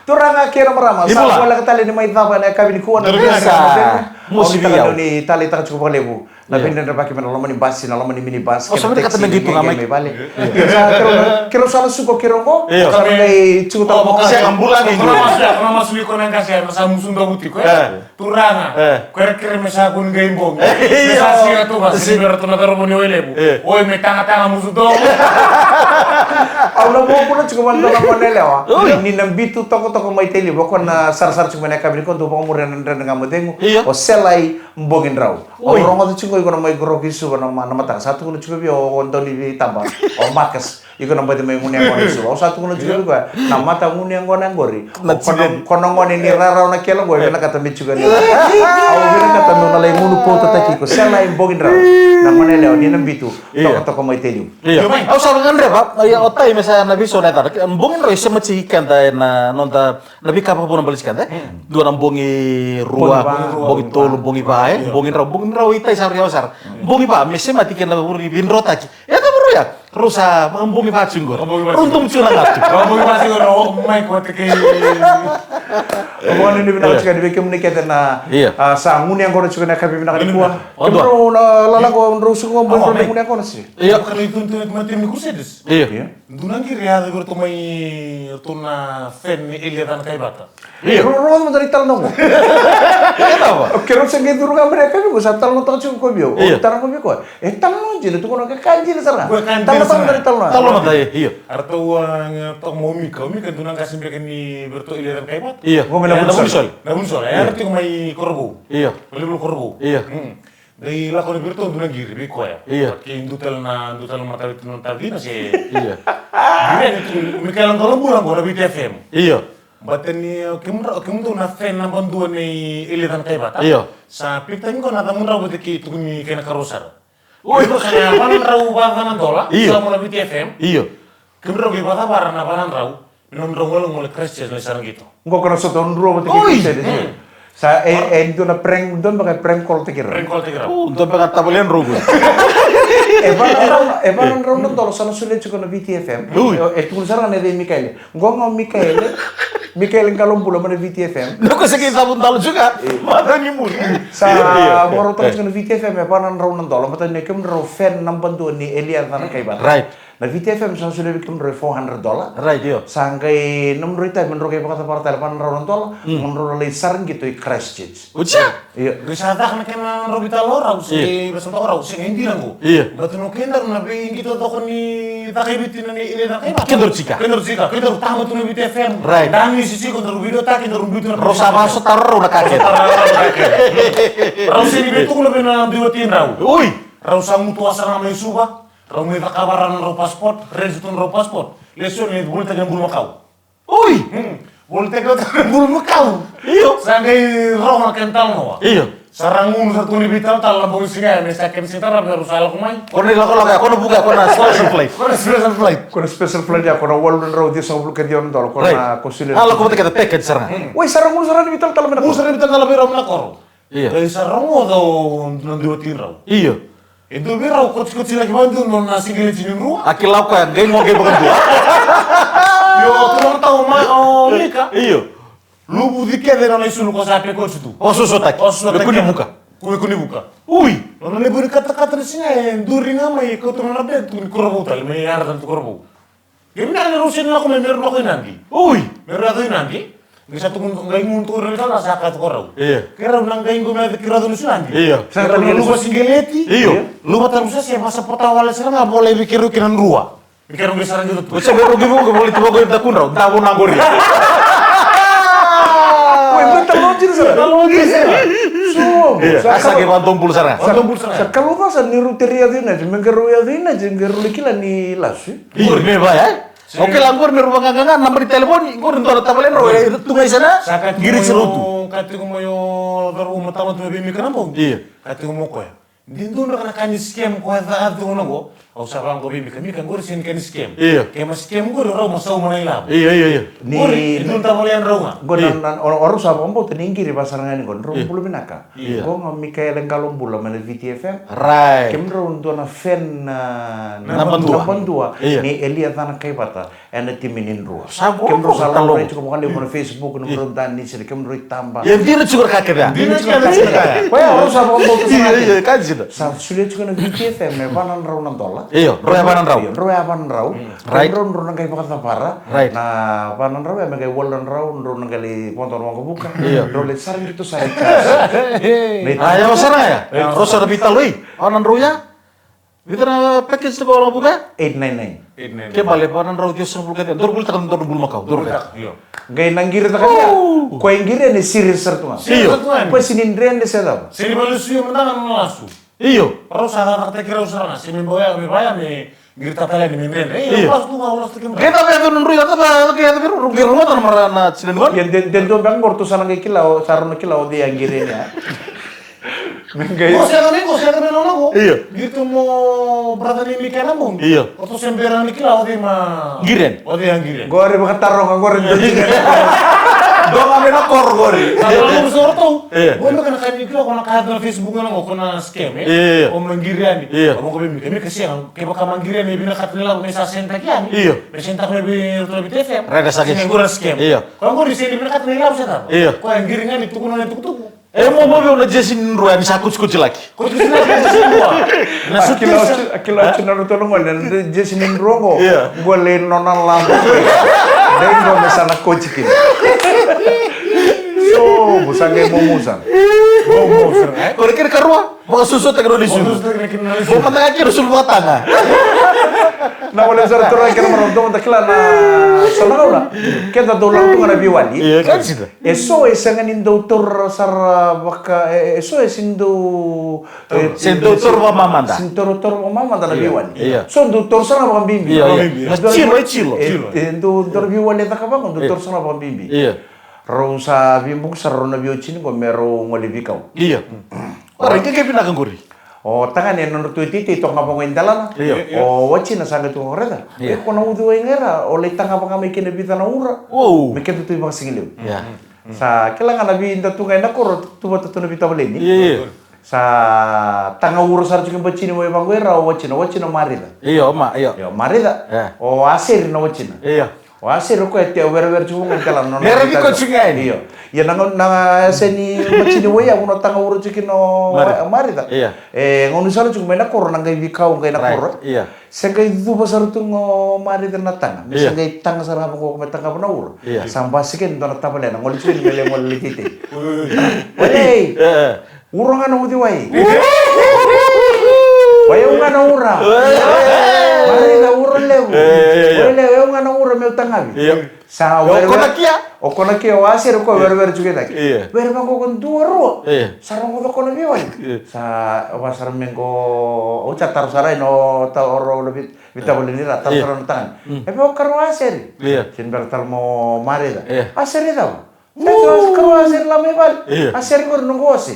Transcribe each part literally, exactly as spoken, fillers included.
Turaga kei na marama, sa voleka tale ni mai cava ena yakavi nikua na Dua na Via sa Sa Mosi Via. Au ni taleitaka tiko vakalevu na veidredrevaki mai na loma ni basi, na loma ni minibus, kei na taxi, ni qai mai vale. Io, sa keirau, keirau sa na suka keirau qo. Io. Sa na qai tiko tale qo. Sega, bula ni dua. Kona masu, kona masu iko na qase, na sa musu dovu tiko, e? E. Turaga. E. Ko era kere me sa kuni qai bogi. E, io. Me sa siga tu ga, si bera tu na cauravou ni Wailevu. E. Oi, me taga taga musu dovu. Au na vua kula tiko vale dua na gone yalewa. Oi. Ni na bitu tokatoka mai Tailevu. Ko na sarasara tiko mai na yakavi ni ko dou vakamuria na Dredre Ga Mo Cegu. Io. O Selai Bogidrau. Au rogoca tiko iko na mai qoroki Suva na ma-, na mataka. Sa tukuna tiko vei au o Daunivi Taba, o Marcus, iko na baci mai gunu yaqona i Suva. Au sa tukuna tiko vei koya, na mata gunu yaqona qori. Na ko na, tine. Ko na gone ni rarawa na kele qo, e vinakata me tiko yani. Au vinakata meu na lai gunu pautataki iko. Selai Bogidrau. Na gone yalewa ni na bitu. Io. Tokatoka mai Tailevu. Io. Io, mai. Au sa vakagadreva, ia o tai me sa na veiso na yacana. Bogidrau e sema tiko i keda ena noda Na veika vakavuna baleti keda, e? Mm. Dua na bogi rua, bogi va, bogi tolu, bogi va, e? Io. Bogidrau, Bogidrau i tai sa rui yawa sara. Mm. Bogi va, me semati kei na vuri veidrotaki. E cava rau ya? Rau sa vakabogi va tiko qori. Vakabogi va tiko. Rau domu tiko na gatu. Vakabogi va tiko, rau mai ko te kei. Au vakanuinui vinaka tiko yani vei kemuni kece na, io, a, sa gunu yaqona tiko ena yakavi vinaka nikua. Io. Kemudrau na lala qo drau suka qo, drau gunu yaqona se? Io. Ka ni tu, tu, tu, tu, tu, Crusaders. Io. Io. Dua na qiri e yaco vei iratou mai, iratou na fan ni Elia Canakaivata. Io. Ro-, rogoca mada na italanoa qo. E cava? O keirau se qai curu ga mai na yakavi qo, sa talanoataka tiko o koya vei au. Io. Au tara ga vei koya. E talanoa dina, tukuna o koya ka dina sara ga. Koya ka dina sara ga. Talanoataka mada na italanoa. Talanoa mada, io. Eratou, a, toka mai o Mika, o Mika dua na qase beka ni vei iratou Elia Canakaivata. Io. Qo mai na Vunisole. Na Vunisole, e, eratou tiko mai Korovou. Io. Mai Levu Korovou. Io. Mm. Dai lako na vei iratou dua na qiri vei koya. Io. Kei dua tale na, dua tale na mataviti na tavina se. Io. Qiri yani tu, Mikaela Qalobula qo na Viti F M. Io. Baleta ni, o kemudrau, o kemudou na fan naba dua nei Elia Canakaivata. Io. Sa peak time qo na yacamudrau vata kei tukuni kei na karua sara. Oi. Kemudrau sa na va na drau va na dola. Io. Sa mo na Viti F M. Io. Kemudrau qai vakacavara na va na drau. Nomudrau golegole Christchurch na i Saraqito. Qo ko na sota o drua vata kei Crusaders. Oi! Sa e, e dua na prank, dua beka e prank call taki rau. Prank call taki rau. O, dua beka tavale drau qo. E va na drau, e va na drau na dola sa na solia tiko na Viti F M. Ui. E, e tukuna sara ga na yaca i Mikaele. Qo ga o Mikaele. Mikaele Qalobula mai na Viti F M. Dua ko se kei cavu dalo tiko ga. Mata ni muri. Sa vakarautaka tiko na Viti F M e va na drau na dola. Mata ni kemudrau fan naba dua ni Elia Canakaivata. Right. Na Viti F M sa solia vei kemudrau e four hundred dollar. Right, io. Sa qai nomudrau itavi me drau qai vakacavara tale va na drau na dola. Mm. Mo drau na lai Saraqito i Christchurch. Ucia? Io. Qai sa caka na kena drau veitalanoa rau se, io, qai veitalanoa rau se qai dina qo. Io. Baleta ni o kedaru na veiqito coko ni caka i Viti na ni, ni caka i Viti. Kedaru tiko. Kedaru tiko. Kedaru tama tu na Viti F M. Right. Da ni sisi ko daru video taki daru biuta na. Rau sa vakasotara rau na ka kece. Rau sega ni veitukuna vei na dui watidrau. Oi. Rau sa gutuwa sara ga mai Suva. Rau mai cakava rawa na rau passport, register tu na rau passport. Lesoni, volitaki na bulumakau. Oi! Hmm. Volitaki na bulumakau. Io. Sa qai rogo na kena talanoa. Io. Sa ra gunu sara tu ni veitalatala na bogi siga ya, me sa kena siga tarava me rau sa lako mai. Ko na ilakolako ya, ko na vuka ya, ko na special flight. Ko na special flight. Ko na special flight ya, ko na walu na drau ciwasagavulu ka ciwa na dola, ko na, right, ko sili. A lako vata kece package sara ga. Hmm. Oi, sa ra gunu sara ni veitalatala me na koro. Gunu sara ni veitalatala me rau me na koro. Io. Qai sa rogoca o na dui watidrau. Io. E dua vei rau kotikoti laki vakadua nona sigaleti ni drua. A kila o koya, qai go qai vakadua. Io, tu na tau ma, o Mika. Io. Luvuci kece nona isulu ko sa pekoti tu. O sosotaki. O sosotaki. Me kua ni vuka. Kua, kua ni vuka. Ui. Nona levu ni katakata ni siga e duri ga mai kauta nona bag tu ni Korovou tale, mai yara tale tu Korovou. Kemuni na rau sega ni lako mai, me rau lako i Nadi. Ui. Me rau yaco i Nadi. Qai sa tu, qai gunu tu rau i tala sa ka tu ko rau. Io. Ke rau na qai qo me yaco ke rau yaco ni Nadi. Io. Ke rau na luva sigaleti. Io. Luva tarusa se vasa pota wale sara ga volai vei ke rau kina drua. Ke rau qai sara qito tu. Ose me rau qai vo qai volai tu vaqo i dakudrau. Davo na qori. Oi, me talo jiri sara. Talo jiri sara. So. Io. Asa qai vadobulu sara. Vadobulu sara. Sa kalouca sa ni rau teri yaco i Nadi. Me qai rau yaco i Nadi, qai rau lai kila ni lasu. Io, me vaya, e? Sega. O kila qori me rau vaqaqaqa, naba ni talevoni, qori dua na tavale drau, e tu ga i sana, qiri sara tu. Ka tiko mai o cauravou, matau tu mai vei Mika na bogi. Io. Ka tiko mai o koya. Di dua beka na ka ni scam ko e ca tiko na qo. Au sa vaqo vei Mika, Mika, qori sega ni kena scam. Io. Ke ma scam qori, rau ma sauma na ilavo. Io, io, io. Ni qori e dua na tavale yadrau ga. Qori na, na, o, o rau sa vakabauta ni qiri vaka sara ga ni qori, drau bula vinaka. Io. Qo ga Mikaele Qalobula mai na V T F M. Right. Kemudrau dua na fan na, na, na Badua. Na Badua. Io. Ni Elia Cana Kaivata. Ena timi ni Drua. Sa qo, kemudrau sa qo, laurai tiko vakalevu na Facebook, na mudrau danisi, kemudrau itaba. Ia, dina tiko na ka kece ya. Dina tiko na ka kece ya. Koya, o rau sa vakabauta sara. Io, io, ka dina. Sa solia tiko na V T F M e va na drau na dola. Io, drau ya va na drau. Io, drau ya va na drau. Right. Drau, drau na qai vakacavara. Right. Na va na drau ya me qai walu na drau, drau na qai lai vodo na waqavuka. Io. Drau lai sara qito sara i kasa. Hey. A, ya, o sara ya. Io. Rau sa na veitaloi. Va na drau ya. Vica na package na waqavuka? Eight nine nine. Eight nine nine. Ke bale, va na drau ciwasagavulu ka ciwa. Dou volitaka na dou bulumakau, dou volitaka. Io. Qai na qiritaka ya. Koya e qiri yani e serious sara tu ga. Serious sara tu ga yani. Koya sega ni dredre se cava. Sega ni valusuya mada ga na nona lasu. Io. Rau sa cakacakataki rau sara ga. Se me bau ya, me vaya, me qiri tale yani me dredre. Io. Lasu tu ga, lasu tu ga. Qai cava e dua na drau, cava, cava, cava, rau qai rogota na marama na tina ni gone. Ia, de, de dua beka qori tou sa na qai kila, o, sa rau na kila o cei a qiri yani ya. Qo sega ni, qo sega ni nona qo. Io. Qiri tu mo brother ni Mika na bogi. Io. O tou se bera ni kila o cei ma qiri yani. O cei a qiri yani. Qori vakataroga qori. Dua ga me na koro qori. Sa na logo sa o ratou. Io. Qo me ka na ka ni kila ko na ka na Facebook na qo ko na scam, e? Io. O ma qiri yani. Io. O ma ko vei Mika, Mika sega, kevaka ma qiri yani, vinakata na ilavo me sa sendaki yani. Io. Me sendaki me vei ratou na V T F M. Right, sa qiri. Sega, qori na scam. Io. Ko qori sega ni vinakata na ilavo se cava. Io. Ko qiri ga ni tukuna na tukutuku. E, mo, mo vei au na jersey ni Drua ni sa kotikotilaki. Kotikotilaki na jersey ni Drua. Na suitcase. Kila oti, kila oti na ratou na gone, na jersey ni Drua qo. Io. Qo lai nona lavo. Dai qo me sa na koti kina. So, mo sa qai momo sa. Momo sa, e? Ko na kena karua, vakasusuataki na nona isulu. Vakasusuataki na nona isulu. Mo mada ga kina isulu vakataga. Na wale sara tura kena mara dou da kila na so na gauna. Keda dau lako tu ga na veiwali. Io, ka sita. E so e sega ni dau taura sara vaka, e, e so e sega ni dau, e, se dau taura vakamamada. Se dau taura vakamamada na veiwali. Io. So dau taura sara vakabibi. Io, io. Na tilo, e tilo. E, e dau, dau veiwali e caka vaka, dau taura sara vakabibi. Io. Rau sa veibuki sara rau na veiwatini qo me rau gole veikau. Io. Ora, ke, ke vinaka qori. O tagane e nodratou iteitei toka ga vaqo i delana. Io. O watina sa qai tu ga o raica. Io. E ko na uciwai ga era, o lai tagava ga mai kina vica na ura. Wow. Me keda tu i vakasigalevu. Io. Sa kila ga na veidau tu ga ena koro, tu vata tu na veitavaleni. Io, io. Sa taga ura sara tiko e batini mai vaqo era, o watina, watina o Marica. Io, ma, io. Io, Marica. Io. O Aseri na watina. Io. O Aseri o koya e tekivu werewere tiko ga kala na nona. Era viko tiko ga yani. Io. Ia na gauna, na yasa ni matini wai, a vuna taga ura tiko kina o Marica. Io. E gauna sala tiko mai na koro, na qai veikau qai na koro. Io. Se qai cuva sara tu ga o Marica na taga. Me se qai taga sara ga vaqo me taga vana ura. Io. Sa basika ni dua na tavale na gole tiko ni me lai gole lai teitei. Oi. Io. Ura ga na uciwai. Wai au ga na ura. Marica ura levu. Wai levu, au ga na ura meu tagavi. Sa were, o konakia. O konakia o Aseri ko werewere tiko i cake. Were vaqo ko dua rua. Sa rogoca ko na veiwali. Sa va sara me qo, au sa taro sara ina o ta oro na vit, vitavale ni ra, taro sara na tagane. E vei o karo Aseri. Sini bera taro mo Marica. Aseri cava? Sa tu Aseri, karo Aseri la mai vale. Io. Aseri qori noqu ose.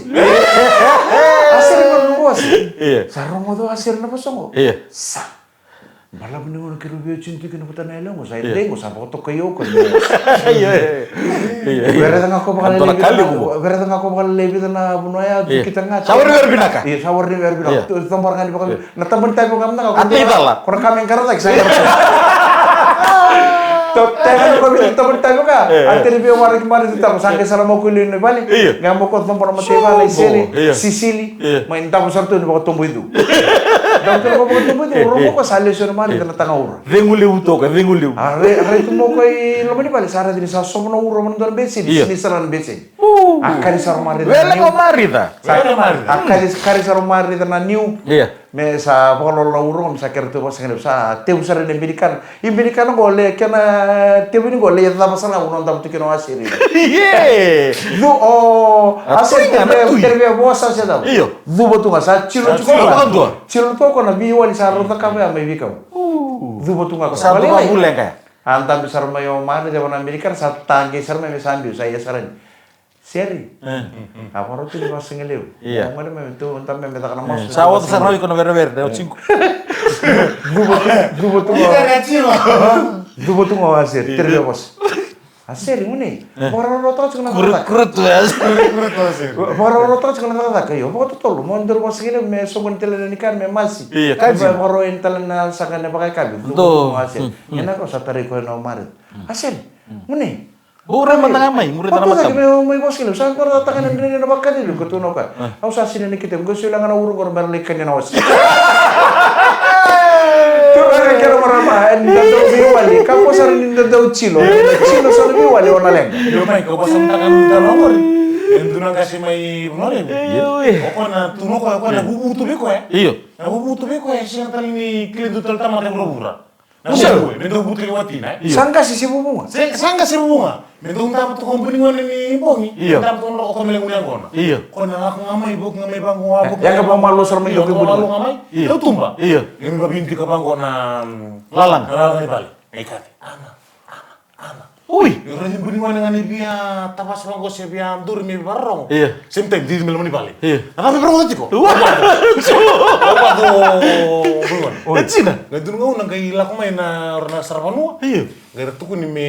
Aseri qori noqu ose. Io. Sa rogoca o Aseri na vosa qo. Io. Sa. Balavu ni gauna keirau veiwatini tiko kina vata na yalewa qo, sa i dei qo, sa vakatokai au qo. Io, io. Io. Vereca ga ko vakalelei vica na, vereca ga ko vakalelei vica na vanua ya, tu kita ga. Sa wari wari vinaka. Io, sa wari wari vinaka. Io. Tu, cabora ga ni vaka. Na taba ni tavioka mada ga. A tei cala. Ko na ka me qara cake sa qara cake. Totega ni ko vei taba ni tavioka. A tei vei waraki mani tu taba sa qai sara mako i liu ni vale. Io. Ga mako cobo na matei vale i sele. Io. Sisili. Io. Mai davo sara tu ni vakatobo i cu. Davo tu ni vakatobo i cu. Io. Rogo ko sa lesu na mani na taga ura. Cegu levu toka, cegu levu. A re, re tu mako i loma ni vale sa raici ni sa sovo na ura mana dua na beseni. Io. Sini sara na beseni. A kari sara o Marica. Wele ko Marica. Sa, wele Marica. A kari, kari sara o Marica na niu. Io. Me sa vakalolo na ura, me sa kere tu vakasega levu, sa tevu sara ina benikana. I benikana qo le, kena tevu ni qo le, cava sara ga vuna davo tu kina o Aseri. Io. Cu, o Aseri tevu, tevu vosa se cava. Io. Cuva tu ga, sa tilo tu ga. Tilo tu ga na veiwali sa rau cakava ya mai veikau. Cuva tu ga. Sa tu ga vulega. A dabe sara mai o Marica vana Amerika, sa tagi sara mai me sa biu, sa ia sara ni. Seri. A varo tu ni vakasigalevu. Ia. Mo gole mai me tu, da me me caka na masu. Sa ota sara na iko na werewere, na o tiko. Duva tu, duva tu ga. Duva tu ga o Aseri, tere vei vosa. Aseri, gone. Vakarautaka tiko na cakacaka. Kura tu ya. Vakarautaka tiko na cakacaka, io. Vakatotolo, mo duru vosa kina me soqoni tale na nikana me masi. Io, ka dina. Vakarau yani tale na saqa na vakayakavi. Duva tu ga o Aseri. Ia na ka sa tarai koya na o Marit. Aseri, gone. Bau rai mada ga mai, muri tara matamu. Me mai vosa kina, sa qora taka na dredre na vakacili ko tu na koya. Au sa sina ni kite, qo sila ga na uru qora bera lai kania na osi. Turaga kei na marama, e ni dau veiwali, ka ko sara ni dau jilo, jilo sara veiwali o na leqa. Io mai, ko vosa mada ga ni dau qori. E dua na qase mai Vanua Levu. Io, e. O koya na tu na koya, o koya na vuvu tu vei koya. Io. Na vuvu tu vei koya, sega tale ni kila dua tale tamata e vuravura. Na vuvu, me dau vutu kei watina, e? Io. Sa qase se vuvuga? Se, sa qase se vuvuga. Me dau dava tu ko buni gone ni bogi. Io. Me dava tu ko mele gune yaqona. Io. Ko na lako ga mai, vuku ga mai vaqo, a vuku. Yaqa vakamalua sara mai. Io, dau ke buni gone. Ga mai. Io. Dau tuba. Io. Ia me vavinti ka vaqo na, mm, lalaga. Na lalaga ni vale. Ai kati. Ana, ana, ana. Ui. Io, raici buni gone ga ni via tavasa vaqo se via duri me vakarorogo. Io. Same time, didi me loma ni vale. Io. Na cava me vakarorogo tiko? Ua. Au vaqo buni gone. Oi. E jina. Qai dua na gauna qai lako mai na, na saravanua. Io. Qai ra tukuni me,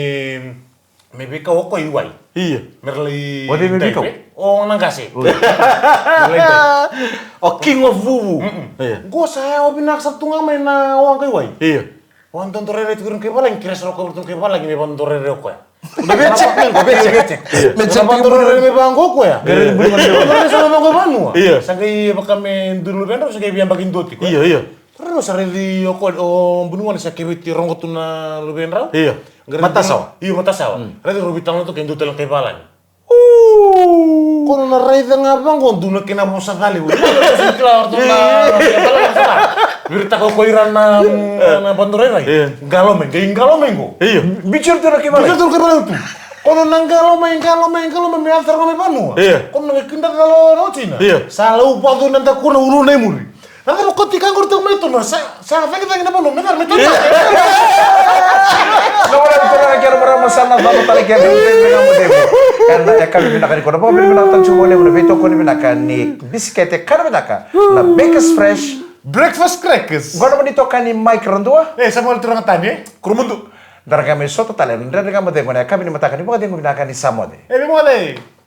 me veikau o koya i wai. Io. Me ra lai. O cei me veikau? O na qase. Oi. Me lai dive. O king of vuvu. Mm-mm. Io. Qo sa yawa vinaka sara tu ga mai na waqa i wai. Io. Vakadodorairai tiko ira na kai valagi, kere sara o koya vei iratou na kai valagi me vakadodorairai o koya. Na via check, me qo via check. Via check. Me check. Vakadodorairai me vaqo o koya. Io. Vakadodorairai sara me vaqo i vanua. Io. Sa qai vaka me dua na luvedrau, sa qai via yabaki dua tiko. Io, io. Rau sa raici o koya, o buni gone sa keveti rogo tu na luvedrau. Io. Matasawa. Io, matasawa. Mm. Raici rau veitalanoa tu kei dua tale na kai valagi. Ko na raica ga vaqo dua na kena vosa cale. Viritaka o koya ira na, na vadodorairai. Io. Qalo mai, qai qalo mai qo. Io. Biu tu na kai valagi. Biu tu na kai valagi tu. Ko na qalo mai, qalo mai, qalo mai, me yaco sara ga mai vanua. Io. Ko na qai kidra calo na watina. Io. Sa lau vacu na dakuna, ulu na i muri. Na cava ko tiko qori tiko mai tu na sa, sa cakicaki na vanua, me cava me tata. Na wale turaga kei na marama, sa na cava tale kei na, na, na, na, na, e ka vinaka ni ko na vakavinavinaka tale tiko vakalevu na veitokoni vinaka ni bisikete, ka na vinaka na Bakers Fresh Breakfast Crackers. Qo na mani toka ni Mike Radua. E, sa wale turaga tani, e? Kurumudu. Dara ga me sota tale, dredre ga mo cegu na yakavi ni mataka ni vakacegu vinaka ni sa moce. E, ni moce.